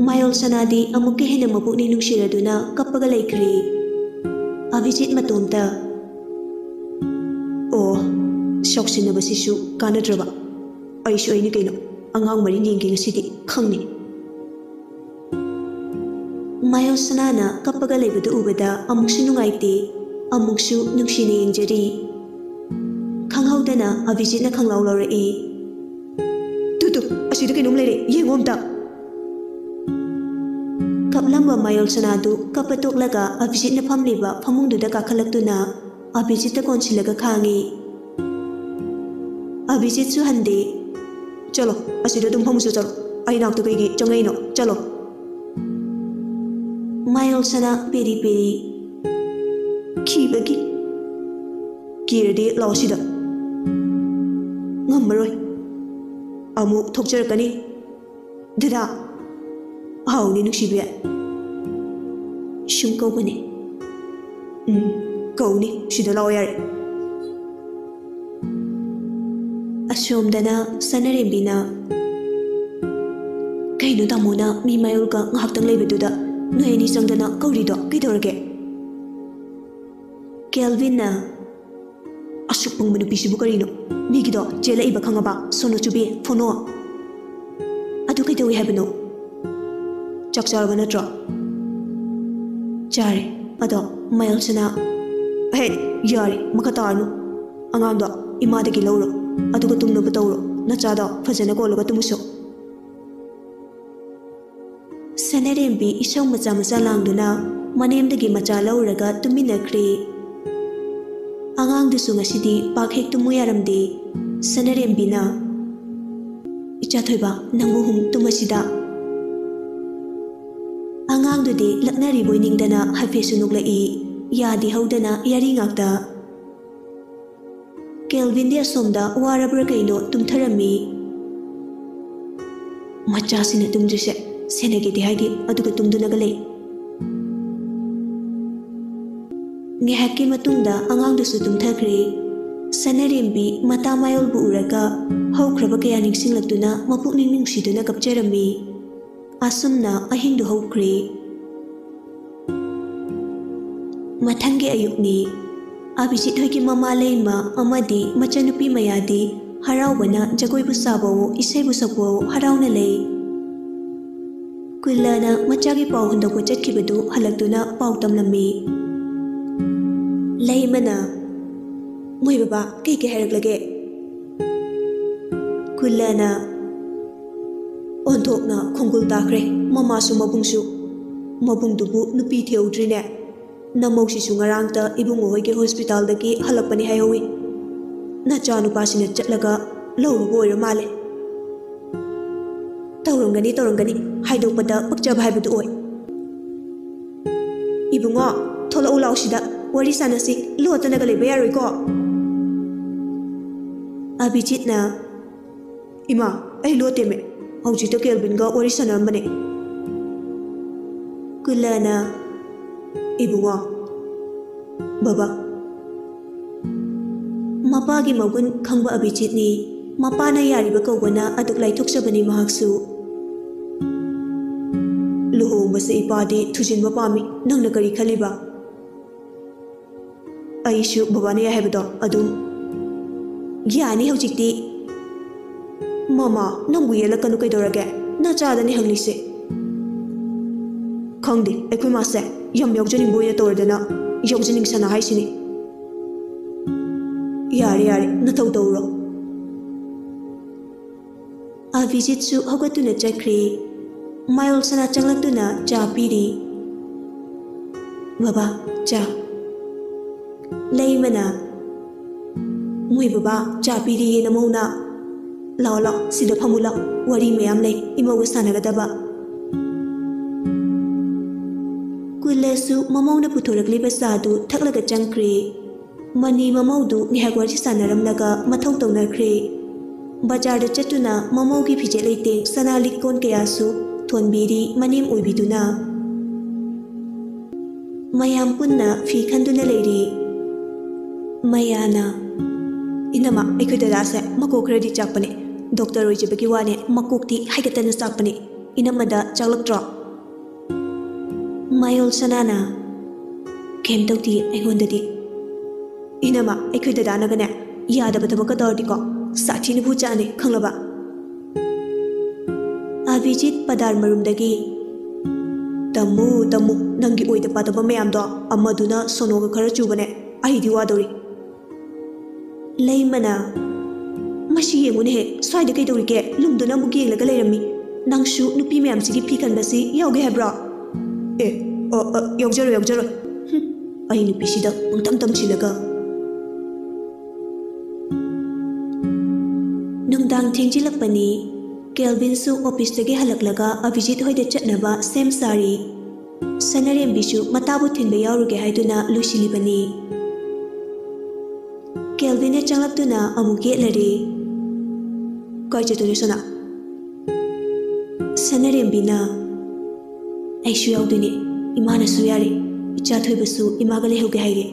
ꯃꯌꯣꯜ ꯁꯅꯥꯗꯤ ꯑꯃꯨꯛꯀ ꯍꯦꯟꯅ ꯃꯄꯨꯛꯅꯤꯡ ꯅꯨꯡꯁꯤꯔꯗꯨꯅ ꯀꯞꯄꯒ ꯂꯩꯈ꯭ꯔꯦ꯫ ꯑꯚꯤꯖꯤꯠ ꯃꯇꯣꯝꯇ, "ꯑꯣ, ꯁꯥꯎꯁꯤꯟꯅꯕꯁꯤꯁꯨ ꯀꯥꯟꯅꯗ꯭ꯔꯕ꯫ ꯑꯩꯁꯨ ꯑꯩꯅꯤ ꯀꯩꯅꯣ, ꯑꯉꯥꯡ ꯃꯔꯤ ꯌꯦꯡꯒꯦ ꯉꯁꯤꯗꯤ, ꯈꯪꯅꯤ꯫" ꯃꯥꯌꯣꯜꯁꯅꯥꯅ ꯀꯞꯄꯒ ꯂꯩꯕꯗꯨ ꯎꯕꯗ ꯑꯃꯨꯛꯁꯨ ꯅꯨꯡꯉꯥꯏꯇꯦ, ꯑꯃꯨꯛꯁꯨ ꯅꯨꯡꯁꯤꯅ ꯌꯦꯡꯖꯔꯤ꯫ ꯈꯪꯍꯧꯗꯅ ꯑꯚꯤꯖꯤꯠꯅ ꯈꯪꯂꯥꯎ ꯂꯧꯔꯛꯏ꯫ "ꯇꯨ, ꯇꯨ, ꯑꯁꯤꯗ ꯀꯩꯅꯣꯝ ꯂꯩꯔꯦ, ꯌꯦꯡꯉꯣ ꯑꯝꯇ!" ꯀꯞꯂꯝꯕ ꯃꯥꯌꯣꯜꯁꯅꯥꯗꯨ ꯀꯞꯄ ꯇꯣꯛꯂꯒ ꯑꯚꯤꯖꯤꯠꯅ ꯐꯝꯂꯤꯕ ꯐꯃꯨꯡꯗꯨꯗ ꯀꯥꯈꯠꯂꯛꯇꯨꯅ ꯑꯚꯤꯖꯤꯠꯇ ꯀꯣꯟꯁꯤꯜꯂꯒ ꯈꯥꯡꯉꯤ꯫ ꯑꯚꯤꯖꯤꯠꯁꯨ ꯍꯟꯗꯦ꯫ "ꯆꯠꯂꯣ, ꯑꯁꯤꯗ ꯑꯗꯨꯝ ꯐꯝꯃꯨꯁꯨ ꯆꯠꯂꯣ꯫ ꯑꯩ ꯅꯥꯛꯇ ꯀꯩꯒꯤ ꯆꯪꯉꯛꯏꯅꯣ? ꯆꯠꯂꯣ!" ꯃꯥꯌꯣꯜꯁꯅꯥ ꯄꯦꯔꯤ ꯄꯦꯔꯤ꯫ "ꯀꯤꯕꯒꯤ?" "ꯀꯤꯔꯗꯤ ꯂꯥꯛꯑꯣ ꯁꯤꯗ꯫" "ꯉꯝꯃꯔꯣꯏ꯫ ꯑꯃꯨꯛ ꯊꯣꯛꯆꯔꯛꯀꯅꯤ꯫ ꯗꯗꯥ!" "ꯍꯥꯎꯅꯤ ꯅꯨꯡꯁꯤꯕꯤ꯫ ꯁꯨꯝ ꯀꯧꯕꯅꯦ꯫" "ꯎꯝ, ꯀꯧꯅꯤ꯫ ꯁꯤꯗ ꯂꯥꯛꯑꯣ ꯌꯥꯔꯦ꯫" ꯑꯁꯣꯝꯗꯅ ꯁꯅꯔꯦꯝꯕꯤꯅ, "ꯀꯩꯅꯣ ꯇꯥꯃꯣꯅ ꯃꯤ ꯃꯌꯨꯝꯒ ꯉꯥꯏꯍꯥꯛꯇꯪ ꯂꯩꯕꯗꯨꯗ ꯅꯣꯏ ꯑꯅꯤ ꯆꯪꯗꯅ ꯀꯧꯔꯤꯗꯣ ꯀꯩꯗꯧꯔꯒꯦ?" ꯀꯦꯜꯚꯤꯟꯅ, "ꯑꯁꯨꯛ ꯄꯪꯕ ꯅꯨꯄꯤꯁꯤꯕꯨ ꯀꯔꯤꯅꯣ? ꯃꯤꯒꯤꯗꯣ ꯆꯦꯜꯂꯛꯏꯕ ꯈꯪꯉꯕ? ꯁꯣꯅꯣ ꯆꯨꯕꯤ, ꯐꯣꯅꯣ꯫ ꯑꯗꯨ ꯀꯩꯗꯧꯏ ꯍꯥꯏꯕꯅꯣ? ꯆꯥꯛ ꯆꯥꯔꯕ ꯅꯠꯇ꯭ꯔꯣ?" "ꯆꯥꯔꯦ꯫ ꯑꯗꯣ ꯃꯌꯥꯝꯁꯤꯅ"꯫ "ꯍꯦ, ꯌꯥꯔꯦ, ꯃꯈꯥ ꯇꯥꯔꯅꯨ꯫ ꯑꯉꯥꯡꯗꯣ ꯏꯃꯥꯗꯒꯤ ꯂꯧꯔꯣ, ꯑꯗꯨꯒ ꯇꯨꯝꯅꯕ ꯇꯧꯔꯣ꯫ ꯅꯆꯥꯗꯣ ꯐꯖꯅ ꯀꯣꯜꯂꯒ ꯇꯨꯝꯃꯨꯁꯨ꯫" ꯁꯅꯔꯦꯝꯕꯤ ꯏꯁꯧ ꯃꯆꯥ ꯃꯆꯥ ꯂꯥꯡꯗꯨꯅ ꯃꯅꯦꯝꯗꯒꯤ ꯃꯆꯥ ꯂꯧꯔꯒ ꯇꯨꯝꯃꯤꯟꯅꯈ꯭ꯔꯦ꯫ ꯑꯉꯥꯡꯗꯨꯁꯨ ꯉꯁꯤꯗꯤ ꯄꯥꯛ ꯍꯦꯛ ꯇꯨꯝꯃꯨ ꯌꯥꯔꯝꯗꯦ꯫ ꯁꯅꯔꯦꯝꯕꯤꯅ, "ꯏꯆꯥ ꯊꯣꯏꯕ, ꯅꯪꯕꯨ ꯍꯨꯝ ꯇꯨꯝꯃꯁꯤꯗ꯫" ꯑꯉꯥꯡꯗꯨꯗꯤ ꯂꯛꯅꯔꯤꯕꯣꯏ ꯅꯤꯡꯗꯅ ꯍꯥꯏꯐꯦꯠꯁꯨ ꯅꯣꯛꯂꯛꯏ꯫ ꯌꯥꯗꯤ ꯍꯧꯗꯅ ꯌꯥꯔꯤ ꯉꯥꯛꯇ꯫ ꯀꯦꯜꯚꯤꯟꯗꯤ ꯑꯁꯣꯝꯗ ꯋꯥꯔꯕ꯭ꯔꯥ ꯀꯩꯅꯣ ꯇꯨꯝꯊꯔꯝꯃꯤ꯫ "ꯃꯆꯥꯁꯤꯅ ꯇꯨꯝꯗ꯭ꯔꯤꯁꯦ ꯁꯦꯟꯅꯒꯦꯗꯤ ꯍꯥꯏꯗꯦ, ꯑꯗꯨꯒ ꯇꯨꯝꯗꯨꯅꯒ ꯂꯩ꯫" ꯉꯥꯏꯍꯥꯛꯀꯤ ꯃꯇꯨꯡꯗ ꯑꯉꯥꯡꯗꯨꯁꯨ ꯇꯨꯝꯊꯈ꯭ꯔꯦ꯫ ꯁꯅꯔꯦꯝꯕꯤ ꯃꯇꯥ ꯃꯥꯌꯣꯜꯕꯨ ꯎꯔꯒ ꯍꯧꯈ꯭ꯔꯕ ꯀꯌꯥ ꯅꯤꯡꯁꯤꯡꯂꯛꯇꯨꯅ ꯃꯄꯨꯛꯅꯤꯡ ꯅꯨꯡꯁꯤꯗꯨꯅ ꯀꯞꯆꯔꯝꯃꯤ꯫ ꯑꯁꯨꯝꯅ ꯑꯍꯤꯡꯗꯨ ꯍꯧꯈ꯭ꯔꯦ꯫ ꯃꯊꯪꯒꯤ ꯑꯌꯨꯛꯅꯤ꯫ ꯑꯚꯤꯖꯤꯠ ꯍꯣꯏꯒꯤ ꯃꯃꯥ ꯂꯩꯃ ꯑꯃꯗꯤ ꯃꯆꯟꯅꯨꯄꯤ ꯃꯌꯥꯗꯤ ꯍꯔꯥꯎꯕꯅ ꯖꯒꯣꯏꯕꯨ ꯁꯥꯕꯋꯣ, ꯏꯁꯩꯕꯨ ꯁꯛꯄꯋꯣ ꯍꯔꯥꯎꯅ ꯂꯩ꯫ ꯀꯨꯜꯂꯅ ꯃꯆꯥꯒꯤ ꯄꯥꯎ ꯍꯟꯗꯣꯛꯄ ꯆꯠꯈꯤꯕꯗꯨ ꯍꯜꯂꯛꯇꯨꯅ ꯄꯥꯎ ꯇꯝꯂꯝꯃꯤ꯫ ꯂꯩꯃꯅ, "ꯃꯣꯏ ꯕꯕꯥ ꯀꯩ ꯀꯩ ꯍꯥꯏꯔꯛꯂꯒꯦ?" ꯀꯨꯜꯂꯅ ꯑꯣꯟꯊꯣꯛꯅ ꯈꯣꯡꯒꯨꯜ ꯇꯥꯈ꯭ꯔꯦ꯫ ꯃꯃꯥꯁꯨ ꯃꯕꯨꯡꯁꯨ꯫ ꯃꯕꯨꯡꯗꯨꯕꯨ ꯅꯨꯄꯤ ꯊꯤꯍꯧꯗ꯭ꯔꯤꯅꯦ꯫ ꯅꯃꯧꯁꯤꯁꯨ ꯉꯔꯥꯡꯇ ꯏꯕꯨꯡꯉꯣ ꯍꯣꯏꯒꯤ ꯍꯣꯁꯄꯤꯇꯥꯜꯗꯒꯤ ꯍꯜꯂꯛꯄꯅꯤ ꯍꯥꯏꯍꯧꯋꯤ꯫ ꯅꯆꯥꯅꯨꯄꯥꯁꯤꯅ ꯆꯠꯂꯒ ꯂꯧꯔꯨꯕ ꯑꯣꯏꯔ ꯃꯥꯜꯂꯦ꯫ ꯇꯧꯔꯝꯒꯅꯤ, ꯇꯧꯔꯝꯒꯅꯤ꯫ ꯍꯥꯏꯗꯣꯛꯄꯗ ꯄꯛꯆꯕ ꯍꯥꯏꯕꯗꯨ ꯑꯣꯏ꯫ ꯏꯕꯨꯡꯉꯣ, ꯊꯣꯛꯂꯛꯎ ꯂꯥꯎꯁꯤꯗ, ꯋꯥꯔꯤ ꯁꯥꯟꯅꯁꯤ꯫ ꯂꯣꯠꯇꯅꯒ ꯂꯩꯕ ꯌꯥꯔꯣꯏꯀꯣ꯫ ꯑꯚꯤꯖꯤꯠꯅ, "ꯏꯃꯥ, ꯑꯩ ꯂꯣꯠꯇꯦꯃꯦ꯫ ꯍꯧꯖꯤꯛꯇ ꯀꯦꯜꯚꯤꯟꯒ ꯋꯥꯔꯤ ꯁꯥꯟꯅꯔꯝꯕꯅꯦ꯫" ꯀꯨꯜꯂꯅ, "ꯏꯕꯨꯡꯉꯣ, ꯕꯕꯥ꯫" ꯃꯄꯥꯒꯤ ꯃꯒꯨꯟ ꯈꯪꯕ ꯑꯚꯤꯖꯤꯠꯅꯤ꯫ ꯃꯄꯥꯅ ꯌꯥꯔꯤꯕ ꯀꯧꯕꯅ ꯑꯗꯨꯛ ꯂꯥꯏꯊꯣꯛꯆꯕꯅꯤ ꯃꯍꯥꯛꯁꯨ꯫ "ꯂꯨꯍꯣꯡꯕꯁꯦ ꯏꯄꯥꯗꯤ ꯊꯨꯖꯤꯟꯕ ꯄꯥꯝꯃꯤ꯫ ꯅꯪꯅ ꯀꯔꯤ ꯈꯜꯂꯤꯕ?" "ꯑꯩꯁꯨ ꯕꯕꯥꯅ ꯌꯥꯏ ꯍꯥꯏꯕꯗꯣ ꯑꯗꯨꯝ ꯌꯥꯅꯤ ꯍꯧꯖꯤꯛꯇꯤ꯫" "ꯃꯃꯥ, ꯅꯪꯕꯨ ꯌꯦꯠꯂꯛꯀꯅꯨ ꯀꯩꯗꯧꯔꯒꯦ? ꯅꯆꯥꯗꯅꯤ ꯍꯪꯂꯤꯁꯦ꯫" "ꯈꯪꯗꯦ, ꯑꯩꯈꯣꯏ ꯃꯥꯁꯦ ꯌꯥꯝ ꯌꯥꯎꯖꯅꯤꯡꯕ ꯑꯣꯏꯅ ꯇꯧꯔꯗꯅ ꯌꯥꯎꯖꯅꯤꯡꯁꯅ ꯍꯥꯏꯁꯤꯅꯤ꯫" "ꯌꯥꯔꯦ, ꯌꯥꯔꯦ, ꯅꯊꯧ ꯇꯧꯔꯣ꯫" ꯑꯚꯤꯖꯤꯠꯁꯨ ꯍꯧꯒꯠꯇꯨꯅ ꯆꯠꯈ꯭ꯔꯦ꯫ ꯃꯥꯌꯣꯜꯁꯅꯥ ꯆꯪꯂꯛꯇꯨꯅ ꯆꯥ ꯄꯤꯔꯤ꯫ "ꯕꯕꯥ, ꯆꯥ꯫" ꯂꯩꯃꯅ, "ꯃꯣꯏ ꯕꯕꯥ, ꯆꯥ ꯄꯤꯔꯤꯌꯦ ꯅꯃꯧꯅ꯫ ꯂꯥꯛꯑꯣ, ꯂꯥꯛꯑꯣ, ꯁꯤꯗ ꯐꯝꯃꯨ ꯂꯥꯛꯑꯣ, ꯋꯥꯔꯤ ꯃꯌꯥꯝ ꯂꯩ ꯏꯃꯧꯒ ꯁꯥꯟꯅꯒꯗꯕ꯫" ꯀꯨꯜꯂꯁꯨ ꯃꯃꯧꯅ ꯄꯨꯊꯣꯔꯛꯂꯤꯕ ꯆꯥꯗꯨ ꯊꯛꯂꯒ ꯆꯪꯈ꯭ꯔꯦ꯫ ꯃꯅꯤ ꯃꯃꯧꯗꯨ ꯉꯥꯏꯍꯥꯛ ꯋꯥꯔꯤ ꯁꯥꯟꯅꯔꯝꯂꯒ ꯃꯊꯧ ꯇꯧꯅꯈ꯭ꯔꯦ꯫ ꯕꯖꯥꯔꯗ ꯆꯠꯇꯨꯅ ꯃꯃꯧꯒꯤ ꯐꯤꯖꯦꯠ ꯂꯩꯇꯦꯡ, ꯁꯅꯥ ꯂꯤꯛꯀꯣꯟ ꯀꯌꯥꯁꯨ ꯊꯣꯟꯕꯤꯔꯤ ꯃꯅꯦꯝ ꯑꯣꯏꯕꯤꯗꯨꯅ꯫ ꯃꯌꯥꯝ ꯄꯨꯟꯅ ꯐꯤ ꯈꯟꯗꯨꯅ ꯂꯩꯔꯤ꯫ ꯃꯌꯥꯅ, "ꯏꯅꯝꯃ, ꯑꯩꯈꯣꯏ ꯗꯗꯥꯁꯦ ꯃꯀꯣꯛ ꯈꯔꯗꯤ ꯆꯥꯛꯄꯅꯦ꯫ ꯗꯣꯛꯇꯔ ꯑꯣꯏꯖꯕꯒꯤ ꯋꯥꯅꯦ, ꯃꯀꯣꯛꯇꯤ ꯍꯥꯏꯒꯠꯇꯅ ꯆꯥꯛꯄꯅꯦ꯫ ꯏꯅꯝꯃꯗ ꯆꯥꯛꯂꯛꯇ꯭ꯔꯣ?" ꯃꯥꯌꯣꯜ ꯁꯅꯥꯅ, "ꯀꯩꯝ ꯇꯧꯗꯦ ꯑꯩꯉꯣꯟꯗꯗꯤ꯫" "ꯏꯅꯝꯃ, ꯑꯩꯈꯣꯏ ꯗꯗꯥꯅꯒꯅꯦ, ꯌꯥꯗꯕ ꯊꯕꯛꯀ ꯇꯧꯔꯗꯤꯀꯣ, ꯁꯥꯊꯤꯅ ꯐꯨ ꯆꯥꯅꯤ, ꯈꯪꯂꯕ?" ꯑꯚꯤꯖꯤꯠ ꯄꯗꯥꯔ ꯃꯔꯨꯝꯗꯒꯤ, "ꯇꯝꯃꯨ, ꯇꯝꯃꯨ, ꯅꯪꯒꯤ ꯑꯣꯏꯗ ꯄꯥꯗꯕ ꯃꯌꯥꯝꯗꯣ꯫ ꯑꯃꯗꯨꯅ ꯁꯣꯅꯣꯒ ꯈꯔ ꯆꯨꯕꯅꯦ, ꯑꯩꯗꯤ ꯋꯥꯗꯧꯔꯤ꯫" ꯂꯩꯃꯅ, "ꯃꯁꯤ ꯌꯦꯡꯉꯨꯅꯦꯍꯦ, ꯁ꯭ꯋꯥꯏꯗ ꯀꯩꯗꯧꯔꯤꯒꯦ? ꯂꯨꯝꯗꯨꯅ ꯑꯃꯨꯛ ꯌꯦꯡꯂꯒ ꯂꯩꯔꯝꯃꯤ꯫ ꯅꯪꯁꯨ ꯅꯨꯄꯤ ꯃꯌꯥꯝꯁꯤꯒꯤ ꯐꯤ ꯈꯟꯕꯁꯤ ꯌꯥꯎꯒꯦ ꯍꯥꯏꯕ꯭ꯔꯣ?" "ꯑꯦ, ꯑꯣ, ꯑ, ꯌꯥꯎꯖꯔꯣꯏ, ꯌꯥꯎꯖꯔꯣꯏ꯫ ꯍꯨꯝ, ꯑꯩ ꯅꯨꯄꯤꯁꯤꯗ ꯄꯪꯇꯝ ꯇꯝꯁꯤꯜꯂꯒ꯫" ꯅꯨꯡꯗꯥꯡ ꯊꯦꯡꯖꯤꯜꯂꯛꯄꯅꯤ꯫ ꯀꯦꯜꯚꯤꯟꯁꯨ ꯑꯣꯐꯤꯁꯇꯒꯤ ꯍꯜꯂꯛꯂꯒ ꯑꯚꯤꯖꯤꯠ ꯍꯣꯏꯗ ꯆꯠꯅꯕ ꯁꯦꯝ ꯁꯥꯔꯤ꯫ ꯁꯅꯔꯦꯝꯕꯤꯁꯨ ꯃꯇꯥꯕꯨ ꯊꯤꯟꯕ ꯌꯥꯎꯔꯨꯒꯦ ꯍꯥꯏꯗꯨꯅ ꯂꯣꯏꯁꯤꯜꯂꯤꯕꯅꯤ꯫ ꯀꯦꯜꯚꯤꯟꯅ ꯆꯪꯂꯛꯇꯨꯅ ꯑꯃꯨꯛ ꯌꯦꯠꯂꯔꯦ꯫ "ꯀꯥꯏ ꯆꯠꯇꯣꯏꯅꯣ, ꯁꯅꯥ?" ꯁꯅꯔꯦꯝꯕꯤꯅ, "ꯑꯩꯁꯨ ꯌꯥꯎꯗꯣꯏꯅꯦ꯫ ꯏꯃꯥꯅꯁꯨ ꯌꯥꯔꯦ꯫ ꯏꯆꯥ ꯊꯣꯏꯕꯁꯨ ꯏꯃꯥꯒ ꯂꯩꯍꯧꯒꯦ ꯍꯥꯏꯔꯦ꯫"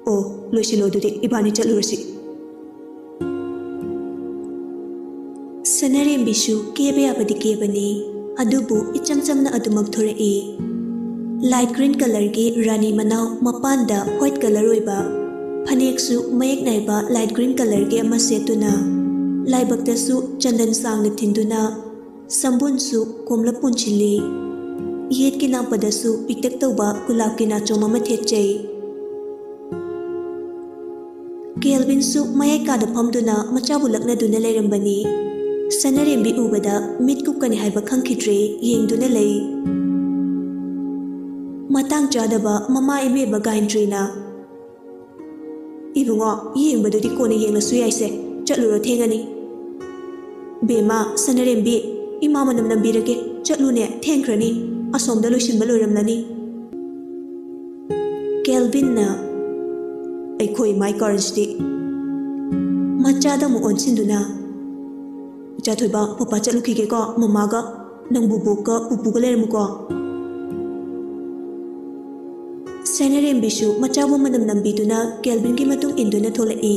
"ꯑꯣ, ꯂꯣꯏꯁꯤꯜꯂꯣ ꯑꯗꯨꯗꯤ, ꯏꯕꯥꯅꯤ ꯆꯠꯂꯨꯔꯁꯤ꯫" ꯁꯅꯔꯦꯝꯕꯤꯁꯨ ꯀꯦꯕ ꯌꯥꯕꯗꯤ ꯀꯦꯕꯅꯤ, ꯑꯗꯨꯕꯨ ꯏꯆꯝ ꯆꯝꯅ ꯑꯗꯨꯃꯛ ꯊꯣꯔꯛꯏ꯫ ꯂꯥꯏꯠ ꯒ꯭ꯔꯤꯟ ꯀꯂꯔꯒꯤ ꯔꯥꯅꯤ ꯃꯅꯥꯎ, ꯃꯄꯥꯟꯗ ꯋꯥꯏꯠ ꯀꯂꯔ ꯑꯣꯏꯕ, ꯐꯅꯦꯛꯁꯨ ꯃꯌꯦꯛ ꯅꯥꯏꯕ ꯂꯥꯏꯠ ꯒ꯭ꯔꯤꯟ ꯀꯂꯔꯒꯤ ꯑꯃ ꯁꯦꯠꯇꯨꯅ, ꯂꯥꯏꯕꯛꯇꯁꯨ ꯆꯟꯗꯟ ꯁꯥꯡꯅ ꯊꯤꯟꯗꯨꯅ, ꯁꯝꯕꯨꯟꯁꯨ ꯀꯣꯝꯂꯞ ꯄꯨꯟꯁꯤꯜꯂꯤ꯫ ꯌꯦꯠꯀꯤ ꯅꯥꯄꯗꯁꯨ ꯄꯤꯛꯇꯛ ꯇꯧꯕ ꯒꯨꯂꯥꯞꯀꯤ ꯅꯥꯆꯣꯝ ꯑꯃ ꯊꯦꯠꯆꯩ꯫ ꯀꯦꯜꯚꯤꯟꯁꯨ ꯃꯌꯥꯏ ꯀꯥꯗ ꯐꯝꯗꯨꯅ ꯃꯆꯥꯕꯨ ꯂꯛꯅꯗꯨꯅ ꯂꯩꯔꯝꯕꯅꯤ꯫ ꯁꯅꯔꯦꯝꯕꯤ ꯎꯕꯗ ꯃꯤꯠ ꯀꯨꯞꯀꯅꯤ ꯍꯥꯏꯕ ꯈꯪꯈꯤꯗ꯭ꯔꯦ, ꯌꯦꯡꯗꯨꯅ ꯂꯩ꯫ ꯃꯇꯥꯡ ꯆꯥꯗꯕ ꯃꯃꯥ ꯏꯕꯦꯝꯃ ꯒꯥꯌꯟꯇ꯭ꯔꯤꯅ, "ꯏꯕꯨꯡꯉꯣ, ꯌꯦꯡꯕꯗꯨꯗꯤ ꯀꯣꯟꯅ ꯌꯦꯡꯂꯁꯨ ꯌꯥꯏꯁꯦ, ꯆꯠꯂꯨꯔꯣ, ꯊꯦꯡꯉꯅꯤ꯫" "ꯕꯦꯝꯃ, ꯁꯅꯔꯦꯝꯕꯤ, ꯏꯃꯥ ꯃꯅꯝ ꯅꯝꯕꯤꯔꯒꯦ, ꯆꯠꯂꯨꯅꯦ, ꯊꯦꯡꯈ꯭ꯔꯅꯤ, ꯑꯁꯣꯝꯗ ꯂꯣꯏꯁꯤꯟꯕ ꯂꯣꯏꯔꯝꯂꯅꯤ꯫" ꯀꯦꯜꯚꯤꯟꯅ, "ꯑꯩꯈꯣꯏ ꯏꯃꯥꯏ ꯀꯥꯔꯟꯁꯤꯗꯤ꯫" ꯃꯆꯥꯗ ꯑꯃꯨꯛ ꯑꯣꯟꯁꯤꯟꯗꯨꯅ, "ꯏꯆꯥ ꯊꯣꯏꯕ, ꯄꯄꯥ ꯆꯠꯂꯨꯈꯤꯒꯦꯀꯣ, ꯃꯃꯥꯒ, ꯅꯪ ꯕꯨꯕꯣꯛꯀ ꯄꯨꯄꯨꯒ ꯂꯩꯔꯝꯃꯨꯀꯣ꯫" ꯁꯅꯔꯦꯝꯕꯤꯁꯨ ꯃꯆꯥꯕꯨ ꯃꯅꯝ ꯅꯝꯕꯤꯗꯨꯅ ꯀꯦꯜꯚꯤꯟꯒꯤ ꯃꯇꯨꯡ ꯏꯟꯗꯨꯅ ꯊꯣꯛꯂꯛꯏ꯫